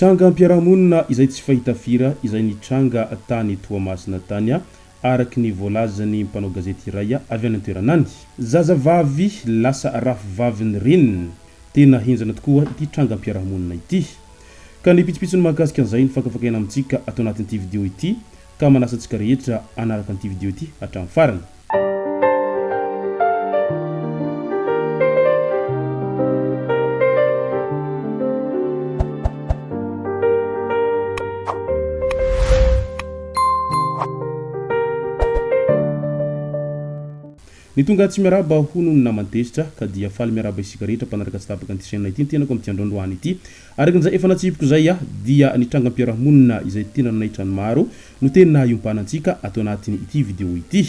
Trangam-piarahamonina izay tsy fahita firy izay nitranga tany Toamasina tany, araka ny voalazan'ny mpanao gazety iray avy any an-toerana any. Zazavavy lasa rafivavin'ny reniny. Tena henjana tokoa ity trangam-piarahamonina ity. Ka ny pitsopitsony mahakasika an'izay no fakafakaina amintsika ato anatin'ity video ity ka manasa antsika rehetra hanaraka an'ity video ity hatramin'ny farany. Ny tonga tsy miarahaba hono ny naman'i Tezitra ka dia faly miarahaba isika rehetra mpanaraka tsy tapaka an'ity chaîne ity ny tenako amin'ity andro androany ity. Araka an'izay efa natsipiko izay dia ny trangam-piarahamonina izay tena nanaitra ny maro no tena hiompanantsika ato anatin'ity vidéo ity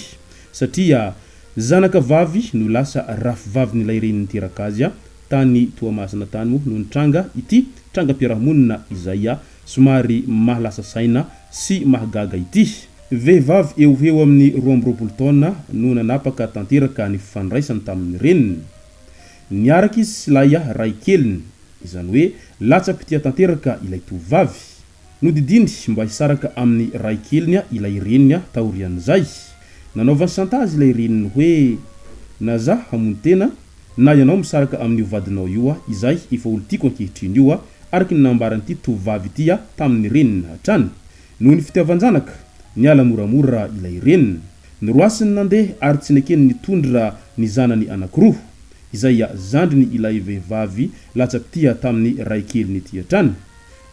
satria zanaka vavy no lasa rafivavin'ilay reny niteraka azy tany Toamasina tany moa no nitranga ity trangam-piarahamonina izay somary mahalasa saina sy mahagaga ity. Vehivavy eo ho eo amin'ny 22 taona no nanapaka tanteraka ny fifandraisany tamin'ny reniny. Niaraka izy sy ilay raikeliny, izany hoe latsa-pitia tanteraka ilay tovovavy. Nodidiany mba hisaraka amin'ny raikeliny ilay reniny taorian'izay. Nanaovany chantage ilay reniny hoe na za hamono tena na ianao misaraka amin'io vadinao io izay efa olo-tiako ankehitriny io, araka ny nambaran'ity tovovavy ity tamin'ny reniny hatrany. Noho ny fitiavan-janaka, niala moramora ilay reniny. Noroasiny nandeha ary tsy nekeny nitondra ny zanany anankiroa, izay zandriny ilay vehivavy latsa-pitia tamin'ny raikeliny ity hatrany.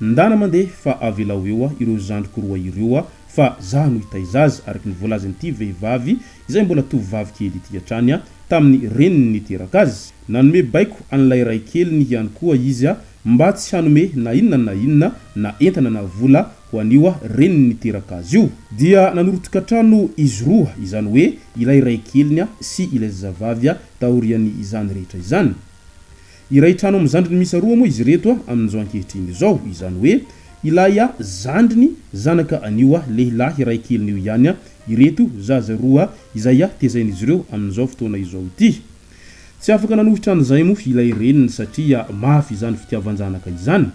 Ndana mandeha fa avelao eo ireo zandriko roa ireo fa za no hitaiza azy, araka ny voalazan'ity vehivavy izay mbola tovovavy kely ity hatrany tamin'ny reniny niteraka azy. Nanome baiko an'ilay raikeliny ihany koa izy mba tsy hanome na inona na inona na entana na vola ho an'io reniny niteraka azy io. Dia nanoro-tokantrano izy roa, izany hoe ilay raikeliny sy ilay zazavavy taorian'izany rehetra izany. Iray trano amin'ny zandriny miisa roa moa izy ireto amin'izao ankehitriny izao, izany hoe ilay zandriny zanaka an'io lehilahy raikeliny io ihany ireto zaza roa izay tezain'izy ireo amin'izao fotoana izao ity. Tsy afaka nanohitra an'izay moa ilay reniny satria mafy izany fitiavan-janaka izany.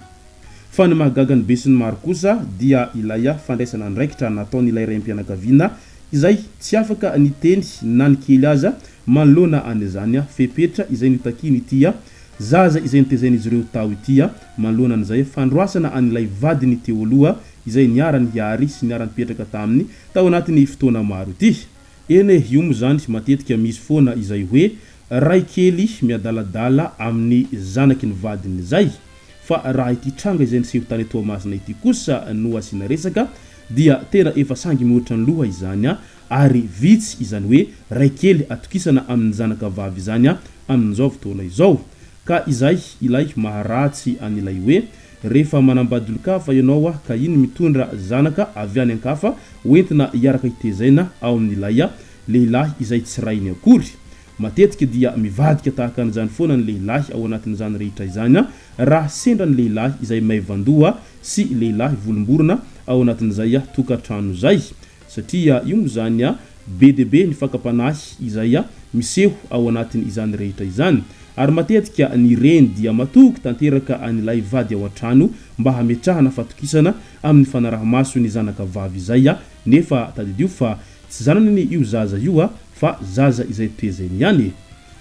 Fa ny mahagaga ny besinimaro kosa dia ilay fandraisana andraikitra nataon'ilay raim-pianakaviana izay tsy afaka niteny na ny kely aza manoloana an'izany fepetra izay notakian'ity zaza izay notezain'izy ireo tao ity manoloana an'izay fandroasana an'ilay vadiny teo aloha izay niara-nihary sy niara-nipetraka taminy tao anatin'ny fotoana maro ity. Eny e, io moa izany matetika misy foana izay hoe ray kely miadaladala amin'ny zanaky ny vadiny izay. Fa raha ity tranga izay niseho tany Toamasina ity kosa no asiana resaka dia tena efa sangy mihoatra ny loha izany ary vitsy izany hoe ray kely atokisana amin'ny zanaka vavy izany amin'izao fotoana izao. Ka izay ilay maharatsy an'ilay hoe rehefa manambady olon-kafa ianao ka iny mitondra zanaka avy any an-kafa hoentina hiaraka hitezaina ao amin'ilay lehilahy izay tsy rainy akory. Matetika dia mivadika tahaka an'izany foana ny lehilahy ao anatin'izany rehetra izany raha sendra ny lehilahy izay maivan-doha sy lehilahy volom-borona ao anatin'izay tokantrano izay satria io moa izany be dia be ny fakam-panahy izay miseho ao anatin'izany rehetra izany ary matetika ny reny dia matoky tanteraka an'ilay vady ao an-trano mba hametrahana fatokisana amin'ny fanaraha-maso ny zanaka vavy izay nefa tadidio fa Tsy zanany anie io zaza io a, fa zaza izay tezainy ihany e.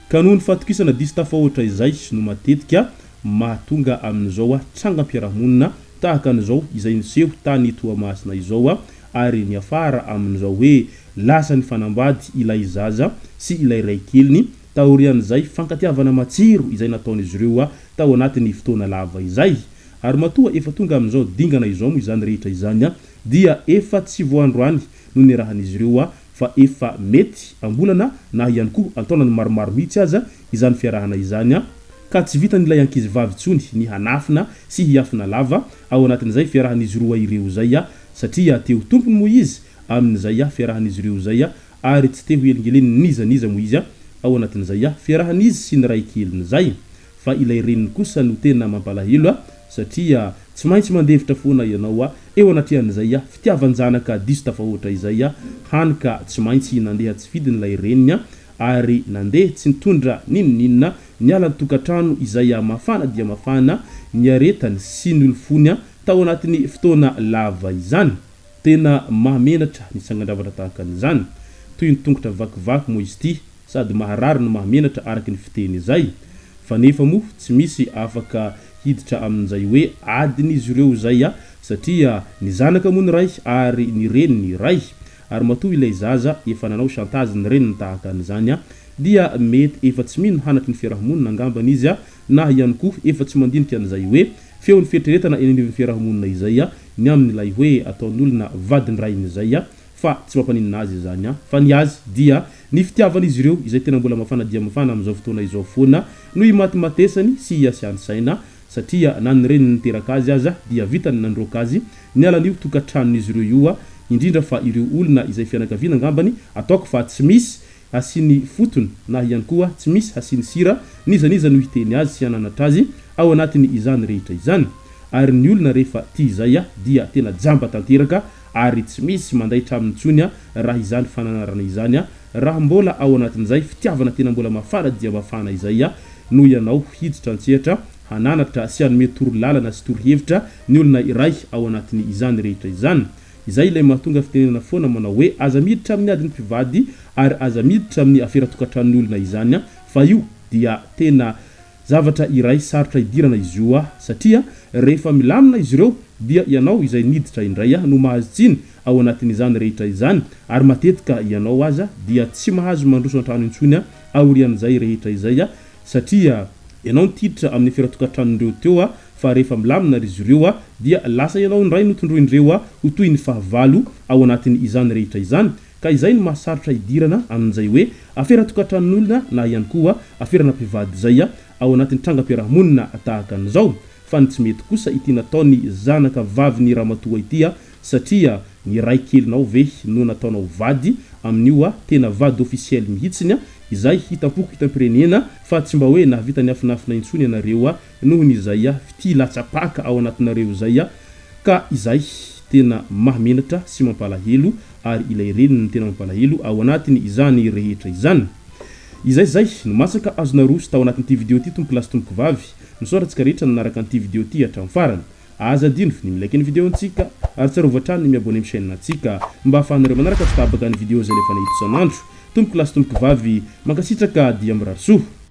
Ka noho ny fatokisana diso tafahoatra izay no matetika mahatonga amin'izao trangam-piarahamonina tahaka an'izao izay niseho tany Toamasina izao ary niafara amin'izao hoe lasa nifanambady ilay zaza sy ilay raikeliny taorian'izay fankatiavana matsiro izay nataon'izy ireo tao anatin'ny fotoana lava izay. Ary matoa efa tonga amin'izao dingana izao moa izany rehetra izany dia efa tsy vao androany no niarahan'izy ireo fa efa mety am-bolana na ihany koa an-taonany maromaro mihitsy aza izany fiarahana izany ka tsy vitan'ilay ankizivavy intsony ny hanafina sy hiafina lava ao anatin'izay fiarahan'izy roa ireo izay satria te ho tompony moa izy amin'izay fiarahan'izy ireo izay ary tsy te ho helingelenin'iza n'iza moa izy ao anatin'izay fiarahan'izy sy ny raikeliny izay. Fa ilay reniny kosa no tena mampalahelo a, satria tsy maintsy mandefitra foana ianao a, eo anatrehan'izay a, fitiavan-janaka diso tafahoatra izay a, hany ka tsy maintsy nandeha tsy fidiny ilay reniny a, ary nandeha tsy nitondra n'inon'inona niala ny tokantrano izay a mafana dia mafana niaretany sy nolofony a. tao anatin'ny fotoana lava izany. Tena mahamenatra ny tsangan-javatra tahaka an'izany. Toy ny tongotra vakivaky moa izy ity, sady maharary no mahamenatra araka ny fiteny izay. Fa nefa moa tsy misy afaka hiditra amin'izay hoe adin'izy ireo izay satria ny zanaka moa ny ray ary ny reny ny ray. Ary matoa ilay zaza efa nanao chantage ny reniny tahaka an'izany dia mety efa tsy mino hanatry ny fiarahamonina angambany izy na ihany koa efa tsy mandinika an'izay hoe feon'ny fieritreretana eny anivon'ny fiarahamonina izay ny amin'ilay hoe ataon'olona vadin-drainy izay fa tsy mampaninona azy izany fa ny azy dia ny fitiavan'izy ireo izay tena mbola mafana dia mafana amin'izao fotoana izao foana no imatimatesany sy iasiany saina satria na ny reniny niteraka azy aza dia vitany nandroaka azy niala an'io tokantranon'izy ireo io indrindra fa ireo olona izay fianakaviana angambany ataoko fa tsy misy hasiany fotony na ihany koa tsy misy hasiany sira n'iza n'iza no hiteny azy sy hananatra azy ao anatiny izany rehetra izany. Ary ny olona rehefa tia izay dia tena jamba tanteraka ary tsy misy mandaitra aminy intsony raha izany fananarana izany raha mbola ao anatin'izay fitiavana tena mbola mafana dia mafana izay no ianao hiditra an-tsehatra hananatra sy hanome toro lalana sy toro hevitra ny olona iray ao anatiny izany rehetra izany. Izay ilay mahatonga fitenenana foana manao hoe aza miditra amin'ny adin'ny mpivady ary aza miditra amin'ny afera tokantranon'ny olona izany fa io dia tena zavatra iray sarotra idirana izy io satria rehefa milamina izy ireo dia ianao izay niditra indray no mahazo tsiny ao anatin'izany rehetra izany ary matetika ianao aza dia tsy mahazo mandroso an-trano intsony aorian'izay rehetra izay satria ianao nitiditra amin'ny afera tokantranon'ireo teo fa rehefa milamina ry zireo dia lasa ianao indray no tondroin-dreo ho toy ny fahavalo ao anatin' izany rehetra izany ka izay no mahasarotra hidirana amin'izay hoe afera tokantranon'olona na ihany koa aferana mpivady izay ao anatin'ny trangam-piarahamonina tahaka an'izao fa ny tsy mety kosa ity nataon'ny zanaka vavin'ny ramatoa ity satria ny ray kelinao ve no nataonao vady amin'io tena vady officiel mihitsiny izay hitam-poko hitam-pirenena fa tsy mba hoe nahavita niafinafina intsony ianareo noho ny izay fitia latsa-paka ao anatinareo izay ka izay tena mahamenatra sy mampalahelo ary ilay reniny no tena mampalahelo ao anatiny izany rehetra izany. Izay izay no masaka azo naroso tao anatin'ity video ity tompoko lahy sy tompoko vavy. Misaotra antsika rehetra nanaraka an'ity video ity hatramin'ny farany. Aza adino ny mi-like ny video ntsika ary tsarovy hatrany ny mi-abonner amin'ny chaîne ntsika mba ahafahanareo manaraka tsy tapaka ny video izay alefanay eto isan'andro. Tompoko lahy sy tompoko vavy, mankasitraka dia mirary soa.